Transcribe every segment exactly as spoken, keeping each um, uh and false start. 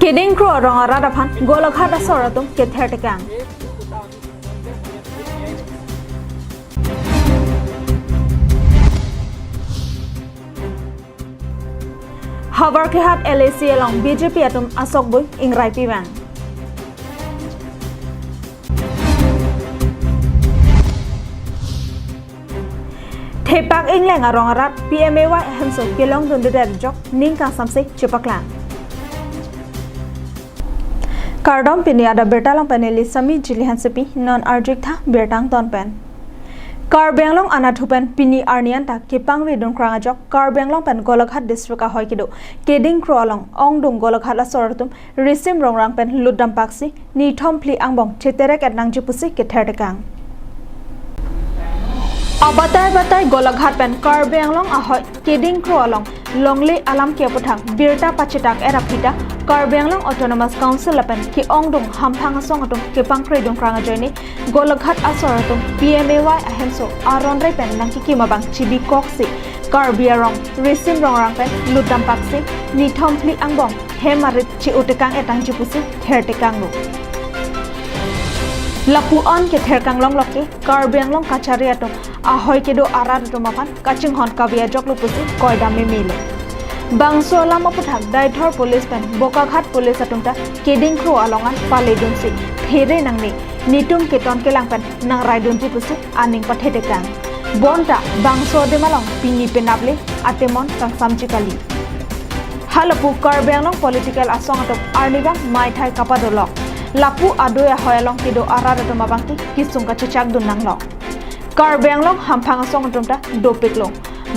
Kedingkro arong arat aphan Golaghat asor atum kether tekang. Howraghat L A C along B J P atum asokbui ingrai pivang. Thepak ingleng arong arat P M A Y ahemso kelongdunde ajok ning kangsamse chepaklang. Kardom, pini adap birta along pen neli Sami Jili Hansepi, non arjuktha birta angton pen. Karbi Anglong anatthu pen pini arni anta kepangvedun krang ajok Karbi Anglong pen Golaghat district ahoi kedo Kedingkro along ongdung Golaghat asor atum risim rongrang pen lutdam paksi nithom phli angbong cheterek et nangji pusi kether tekang. Abatai batai Golaghat pen Karbi Anglong ahoi Kedingkro along longle alam ke aputhak birta pachetak et aphi ta Karbi Anglong Autonomous Council lapen ke-ongdung hamphang asong atum kepangkredun krang ajoine Golaghat asor atum P M A Y ahemso aron rei pen nangkekim abang chibikoksi Karbi arong risim rongrang pen lutdam paksi nithom phli angbong hem arit che-o tekang et nangji pusi ther tekanglo. Lapu-an kether kanglong loke Karbi Anglong kachari atum ahoi kedo arat atum aphan kachinghon kave ajoklo pusi koidam memelo. Bangso alam aputhak Deithor police pen Bokaghat police atum ta Kedingkro along an paledunsi phere nangne netum keton kelang pen nangraidunji pusi aning pathe tekang. Bonta bangso adim along pini penap le atemon kangsamji kali. Halapu Karbi Anglong political asong atum arnivang maithai kapadolok. Lapu adoi ahoi along kedo arat atum abangke kesung kachechakdun nanglong. Karbi Anglong hamphang asong atum ta dopiklo.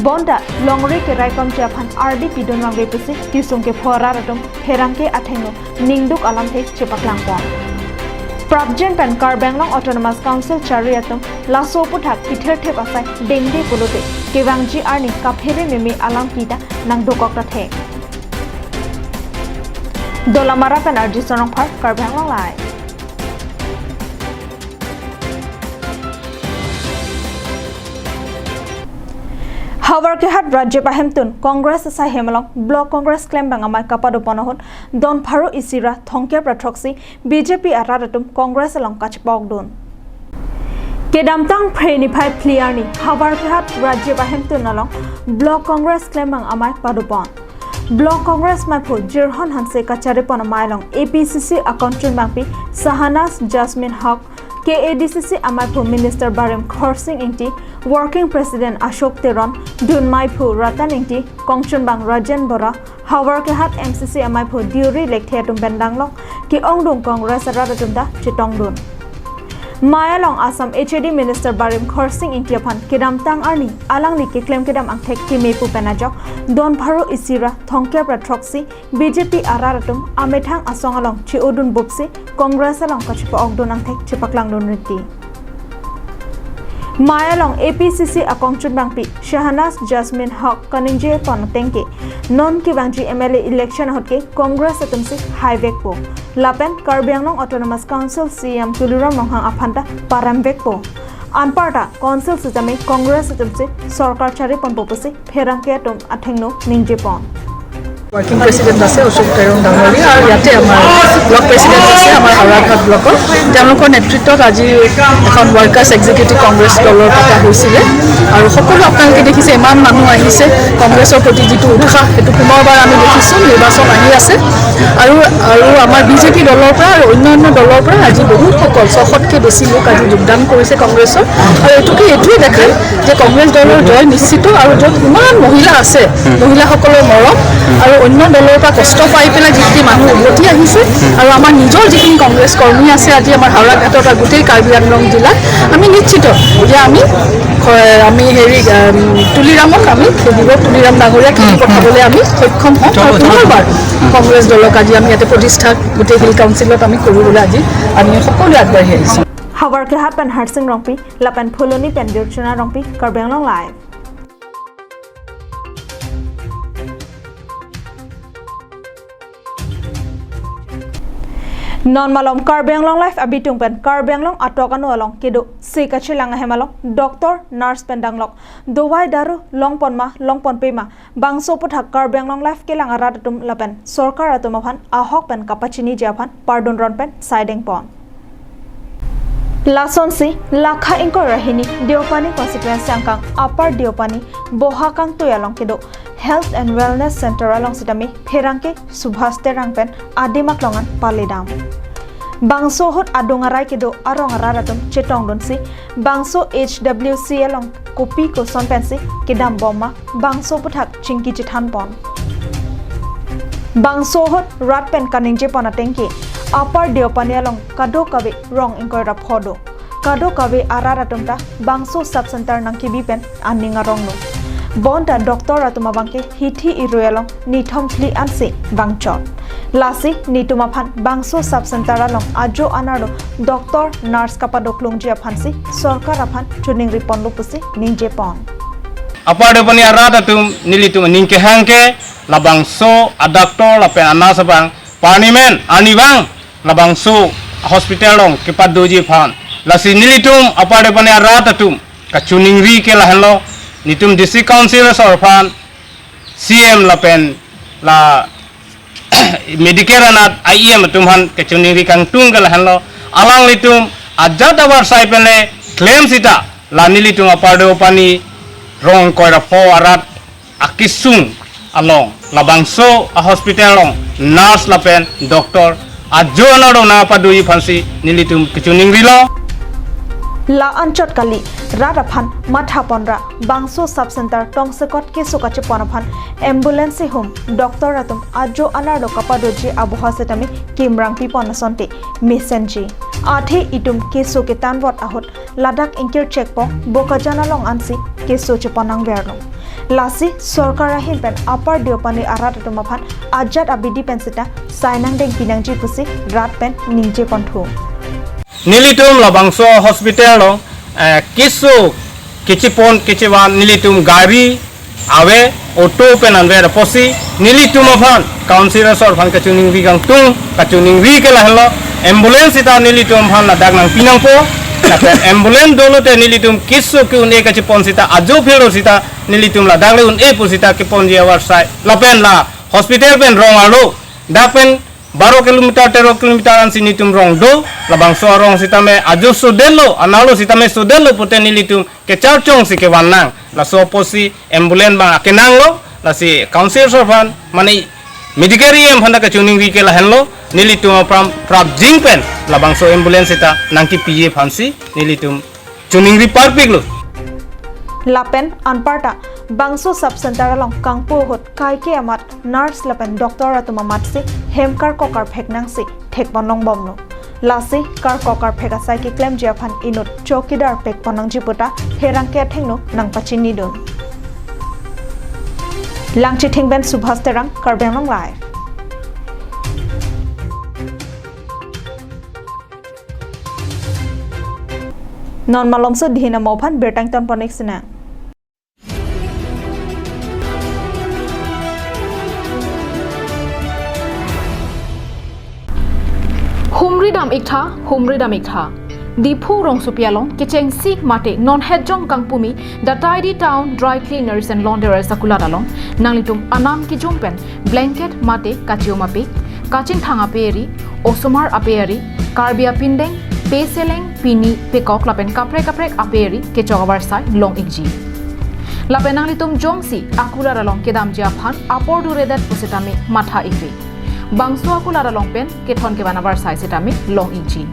Bonta longri keraikomji aphan ardi pidun vangve pusi kesung kepho arat atum pherangke athengno ningduk alamthe chepaklangpon. Prapjin pen Karbi Anglong Autonomous Council chari atum laso aputhak pither thep asai dengde pulote kevangji arni kaphere meme alam kita nangdokok ta thek. Dolamara pen R J Sonrongphar, Karbi Anglong Live. Howraghat Rajib ahemtun Congress asai hem along Block Congress klembang amei kapadopon ahut don pharo isi ra thomkep ra throksi B J P arat atum Congress along kachepokdun. Kedamtang Phre niphai phli arni Howraghat Rajib ahemtun along Block Congress klembang amei padopon. Block Congress meiphu Jirhon Hanse kacharipon amei along A P C C akongchunbangpi Shahnaz Jasmine Haq, K A D C C ameiphu Minister Barim Khorsing Ingti, Working President Ashok Teron, dun meiphu Ratan Ingti, kongchunbang Rajen Bora, Howraghat M C C ameiphu Deuri Lekthe atum pen danglok ke-ongdung Congress arat atum ta chetongdun. Mei along Assam H A D Minister Barim Khorsing Ingti aphan kedamtang arni alangli keklem kedam angthek kemepu pen ajok don pharo isi ra thomkep ra throksi B J P arat atum amethang asong along che-odun bupsi Congress along kachepa-okdun angthek chepaklangdun rinti. Mei along A P C C akongchunbangpi Shahnaz Jasmine Haq kaningjepon atengke, non kevangji M L A election ahut ke Congress atumsi haivekpo. Lapen Karbi Anglong Autonomous Council C E M Tuliram Ronghang aphan ta paremvekpo. Anparta Council sitame Congress atumsi sorkar chariponpo pusi pherangke atum athengno ningjepon. Working president আছে অশোক তেৰণ ডাঙৰীয়া আৰু ইয়াতে আমাৰ block president আছে আমাৰ হাওৰাঘাট ব্লকৰ। তেওঁলোকৰ নেতৃত্বত আজি এখন ৱৰ্কাৰ্ছ এক্সিকিউটিভ কংগ্ৰেছ দলৰ পতা হৈছিলে আৰু সকলো আপোনালোকে দেখিছে, ইমান মানুহ আহিছে। কংগ্ৰেছৰ প্ৰতি যিটো উৎসাহ, সেইটো পুনৰবাৰ আমি দেখিছোঁ। নিৰ্বাচন আহি আছে আৰু, আৰু আমাৰ বিজেপি দলৰ পৰা আৰু অন্যান্য দলৰ পৰা আজি বহুতসকল, ছশতকৈ বেছি লোক আজি যোগদান কৰিছে কংগ্ৰেছৰ। আৰু এইটোকে, এইটোৱে দেখায় যে কংগ্ৰেছ দলৰ জয় নিশ্চিত আৰু য'ত ইমান মহিলা আছে, মহিলাসকলৰ মৰম আৰু অন্য দলৰ পৰা কষ্ট পাই পেলাই যিখিনি মানুহ উভতি আহিছে আৰু আমাৰ নিজৰ যিখিনি কংগ্ৰেছ কৰ্মী আছে, আজি আমাৰ হাওৰাঘাটত আৰু গোটেই কাৰ্বি আংলং জিলাত আমি নিশ্চিত যে আমি, হয়, আমি হেৰি, আম, তুলিৰামক আমি খেলিব, তুলিৰাম ডাঙৰীয়া খেলি পঠাবলৈ আমি সক্ষম হ'ম আৰু পুনৰবাৰ কংগ্ৰেছ দলক আজি আমি ইয়াতে প্ৰতিষ্ঠা গোটেই হিল কাউন্সিলত আমি কৰিবলৈ আজি আমি সকলোৱে আগবাঢ়ি আহিছোঁ। Howraghat pen Harsing Rongpi, lapen Phuloni pen Dirchuna Rongpi, Karbi Anglong Live. Non malom Karbi Anglong Live abitung pen Karbi Anglong atok anu along kedo se kachelang ahem along doctor, nurse pen danglok dovai daru longpon ma longponpe ma bangso aputhak Karbi Anglong Live kelang arat atum lapen sorkar atum aphan ahok pen kapachiniji aphan pardun ron pen saideng pon. Lasonsi lakha ingkoi ra hini Deopani constituency angkang Upper Deopani Bohakangtui along kedo Health and Wellness Center along sitame pherangke Subhas Terang pen adim aklong an paledam. Bangso ahut adung arai kedo arong arat atum chetongdunsi bangso H W C along kopi koson pensi kedam bom ma bangso aputhak chingki chethan pon. Bangso ahut rat pen kaningje pon ateng ke Upper Deopani along kadokave rong ingkoi ra pho do. Kadokave arat atum ta bangso sub center nangkebi pen aning arong lo. Bonta doctor atum abang ke hithi irui along nithom phli ansi vangchot. Lasi netum aphan bangso sub center along ajo anerlo doctor, nurse kapadoklongji aphansi sorkar aphan choningri ponlo pusi ningje pon. Upper Deopani arat atum nelitum aning kehang ke labangso a doctor lapen a nurse abang permanent arnivang labangso hospital along kepadoji aphan. Lasi nelitum Upper Deopani arat atum kachoningri ke lahenlo, netum District Council asor aphan, C M lapen la Medicare anat I E M atum aphan kachoningri kangtung ke lahenlo, alanglitum ajat avarsai pen le klem sita la nelitum Upper Deopani rong ingkoi ra pho arat akesung along labangso a hospital along nurse lapen doctor ajo anerlo nangpadoji aphansi nelitum kachoningri lo. La anchot kali rat aphan matha pon ra bangso sub center tongsekot keso kachepon aphan ambulance ihum doctor atum ajo anerlo kapadoji aboha sitame kimrang pipon asonte mesenji. Athe itum keso ketan vot ahut ladak ingkir chekpo Bokajan along ansi keso chepon nangverlo. Lasi sorkar ahin pen Upper Deopani arat atum aphan ajat abidi pen sita sai nangdeng pinangji pusi rat pen ningje ponthu. Nelitum labangso hospital along, eh, keso kechepon kechevan nelitum gari ave, auto pen anver apotsi nelitum aphan Council asor aphan kachoningri kangtung, kachoningri ke lahenlo, ambulance sita nelitum aphan ladak nangpi nangpo, lapen ambulance dolo te nelitum keso ke-un-e kachepon sita ajo phelo sita nelitum ladak le un-e pu sita keponji avarsai. Lapen la hospital pen rong arlo, dak pen baro kilometer, tero kilometer ansi netum rong do, labangso arong sitame ajo sodetlo, anerlo sitame sodetlo pute nelitum kecharchongsi kevan nang. Laso apotsi ambulance abang akenanglo, lasi Council asor aphan, mane Medicare E M aphan ta kachoningri ke lahenlo, nelitum apram prapjin pen labangso ambulance sita nangkepiji aphansi nelitum choningri parpiklo. Lapen anparta bangso sub center along kangpu ahut kaike amat nurse lapen doctor atum amatsi hem karkok karphek nangsi thekpon longbomlo. Lasi karkok karphek asai keklemji aphan inut chowkidar pekpon nangji puta pherangke athengno nangpachinidun. Langchithing pen Subhas Terang, Karbi Anglong Live. Non malomso dihin amo aphan birta ingtonpon-ik sinang. Humri dam-iktha, humri dam-iktha. Diphu rongsopi along kechengsi mate non hetjong kangpumi The Tidy Town Dry Cleaners and Launderers akulat along nanglitum anam kejung pen blanket mate kachium apik, kachingthang ape eri, osomar ape eri, Karbi apindeng, peseleng, pini, pekok lapen kaprek kaprek ape eri kechok avarsai long-ikji. Lapen nanglitum jongsi akulat along kedamji aphan apor duredet pusitame matha-ikre. Bangso akulat along pen kethon kevan avarsai sitame long-ikji.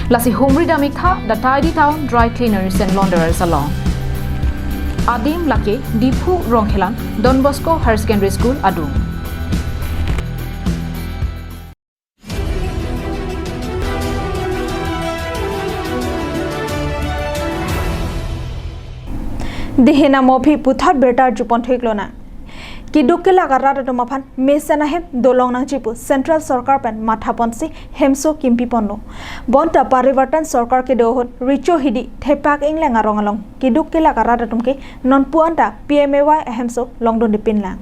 Lasi humri dam-iktha The Tidy Town Dry Cleaners and Launderers along. Adim lake Diphu Rongkhelan Don Bosco Higher Secondary School adung. Dihin amo aphi puthot birta arjupon thuiklonang. Keduk kelak arat atum aphan mesen ahem dolong nangji pu Central Sorkar pen mathaponsi hemso kimpiponlo. Bonta Parivartan Sorkar kedo ahut Recho Hidi Thepak Ingleng arong along keduk kelak arat atum ke nonpu anta P M A Y ahemso longdundepinlang.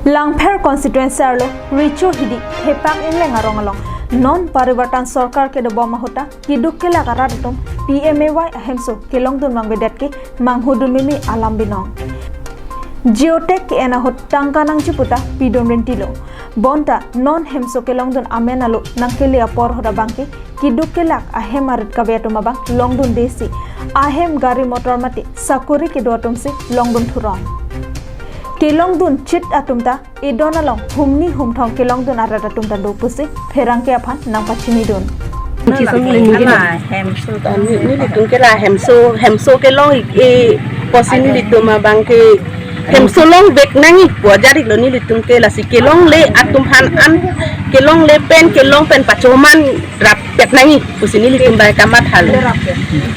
Langpher constituency arlo Richo Hidi Thepak Ingleng arong along non Parivartan Sorkar kedobom ahut ta keduk kelak arat atum P M A Y ahemso kelongdun vangvedet ke manghudun meme alam binong. Geotag ke-en ahut tangka nangji pu ta pidun rintilo. Bonta non hemso kelongdun amen alo nangkele apor ahut abangke keduk kelak ahem arit kave atum abang longdundesi ahem gari motor mate sakori kedo atumsi longdun thurong. Kelongdun chit atum ta edon along humni humthong kelongdun arat atum ta do pusi pherangke aphan nangpachinidun. Kisung linggi na. Hem-, ni-, nelitum ke la hemso, hemso kelong ik-, e, pusi nelitum abangke hemso longvek nangji pu ajar iklo nelitum ke, lasi kelongle atum aphan an kelongle pen kelong pen pachoman rapet nangji pusi nelitum abang kamatha lo.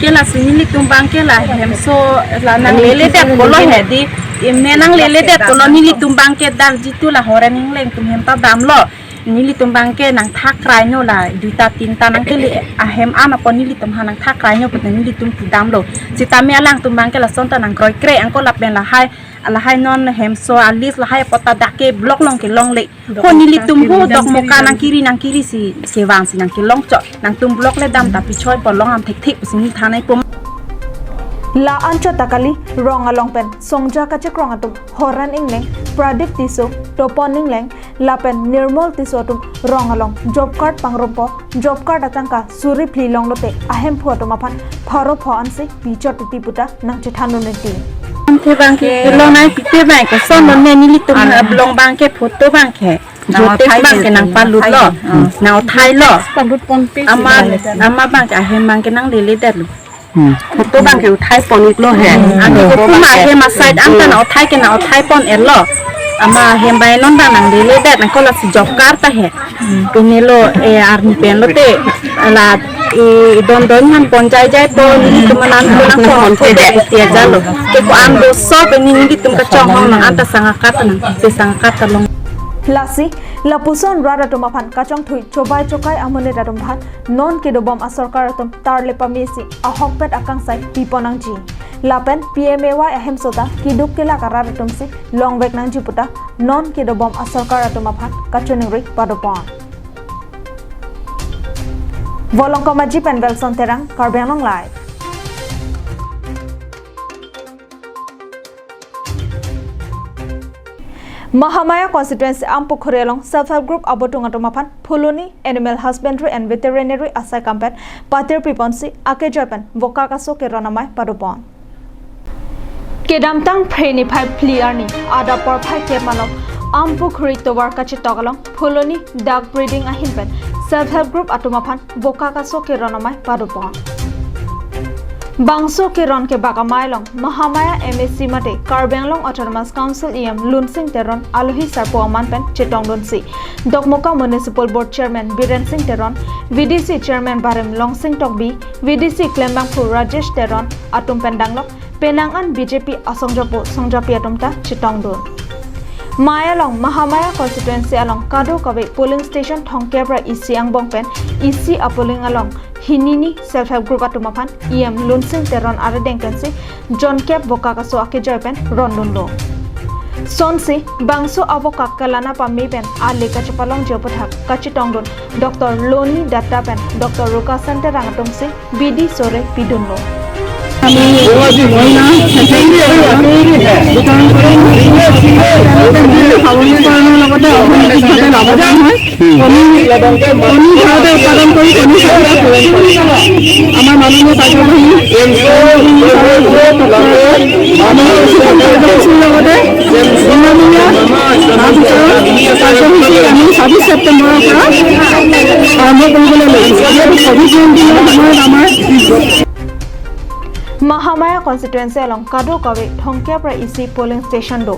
Ke lasi nelitum abangke la hemso la nangleledet pulo hedi, ime nangleledet pulo nelitum abangke dak jitu la Horen Ingleng atum hem ta damlo. Nelitum abangke nangthak kraino la duita tinta nangkele ahem an apot nelitum aphan nangthak kraino pute nelitum kedamlo. Sitame alangtum abangke lason ta nangkroikre angko lapen lahai, lahai non hemso a-list lahai apot ta dak ke block along kelongle. Ho nelitum ho Dokmoka nangkiri nangkiri si kevang si nangkelongchot. Nangtum block le dam ta pichoi pon long am thekthek pusi neli than-ai pum. La anchot ta kali rong along pen songja kachekrong atum Horen Ingleng, Pradip Tisso, Topon Ingleng lapen Nirmol Tisso atum rong along job card pangrumpo, job card atangka suri phli longlote ahemphu atum aphan pharo pho ansi pichot titi pu ta nangchethan un-e ti. Ante abangke kelong nai pite abangke son lo ne nelitum ablong abangke photo abangke. Job card abangke nangpalut lo. Nang othai lo. Palut ponpe. Ama, ama abangke ahem abangke nangleledet lo. Hmm. Photo abangke othai pon iklo he. Ano ko kuma ahem aside an ta nang othai ke nang othai pon-et lo. Ama ahem abang non abang nangleledet nangkok lasi job card ta he. Pini lo, e, arni pen lote la, e, don don han pon jaijai pon nelitum anan ko nangpon te tia jalo. Ke ko-an doso pini nelitum kachonghong nang anta sangha kat nang, te sangha kat ta long. Lasi lapuson rat atum aphan kachongthui chobai chokai amonit atum aphan non kedobom asorkar atum tarle pamesi ahokpet akangsai pipon nangji. Lapen P M A Y ahemso ta keduk kelak arat atumsi longvek nangji pu ta non kedobom asorkar atum aphan kachiningri padopon. Volongkom Aji pen Belson Terang, Karbi Anglong Live. Mahamaya constituency Ampukhuri along self help group abotung atum aphan Phuloni Animal Husbandry and Veterinary asai kam pen patir piponsi akejoi pen Vokak aso keron amei padopon. Kedamtang Phre niphai phli arni adap porphai kep malom Ampukhuri tovar kachetok along Phuloni duck breeding ahin pen self help group atum aphan Vokak aso keron amei padopon. Bangso keron kebak amei along Mahamaya M A C mate Karbi Anglong Autonomous Council E M Lunsing Teron alohi sarpo aman pen chetongdunsi Dokmoka Municipal Board Chairman Biren Sing Teron, V D C Chairman Barim Longsing Tokbi, V D C klembangphu Rajesh Teron atum pen danglok penang an B J P asongjapo songjapi atum ta chetongdun. Mei along Mahamaya constituency along kadokave polling station thomkep ra isi angbong pen isi apolling along hini ni self help group atum aphan E M Lunsing Teron arideng pensi jonkep Vokak aso akejoi pen rondunlo. Sonsi bangso avokak kelana pame pen ale kachepalongji aputhak kachetongdun Doctor Loni Datta pen Doctor Rukasan Terang atumsi bidi sore pidunlo. আমি মহিলা বিতৰণ কৰিম। তেওঁলোকে মহিলা সবলীকৰণৰ লগতে অৰ্থনৈতিকভাৱে লাভৱান হয়। কণী, কণী ঘৰতে উৎপাদন কৰি কণী চাহিদা পূৰণ কৰে। আমাৰ মাননীয় কাৰ্যবাহী কাৰ্যসূচীৰ লগতে বিনামূলীয়া হাঁহ বিতৰণ কাৰ্যসূচী আমি ছাব্বিছ ছেপ্টেম্বৰৰ পৰা আৰম্ভ কৰিবলৈ লৈছোঁ। যিহেতু কভিড নাইণ্টিনৰ সময়ত আমাৰ Mahamaya constituency along kadokave thomkep ra isi polling station do.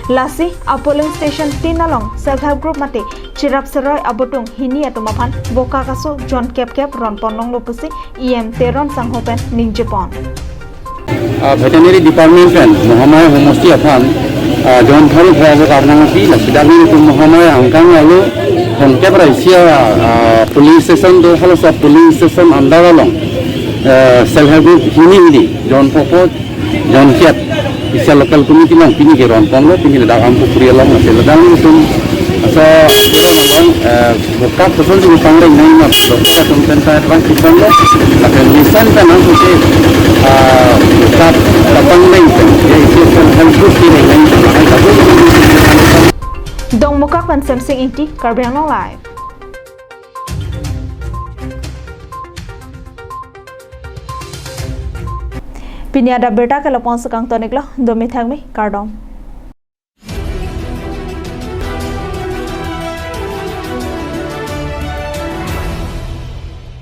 Lasi apolling station tin along self help group mate cherap cheroi abotung hini atum aphan Vokak aso jonkep kep ronpon longlo pusi E M Teron sangho pen ningjepon. Ah, veterinary department pen Mahamaya homosti aphan, ah, jon pharo pho avo karnang api, lasi dak nelitum Mahamaya angkang alo thomkep ra isi, ah, polling station do, halaso polling station under along, ah, self help group hini hini jon phopho jonkep Kisa local committee along pini ke ron ponlo, pini ladak Ampupuri along, lasi ladak atum, so, along, eh, Mokak kosonsi pangdeng nangji ma, so, kisa atum pen ta advance ponlo, lapen mesen pen nang pusi, ah, Mokak ta pangdeng pen, ya, isi pen help group ke nangji, hai, lapu. Dongmukak pen Semsing Ingti, Karbi Anglong Live. Pini adap birta ke lapu-an si kangton-iklo, dome thakme, kardom.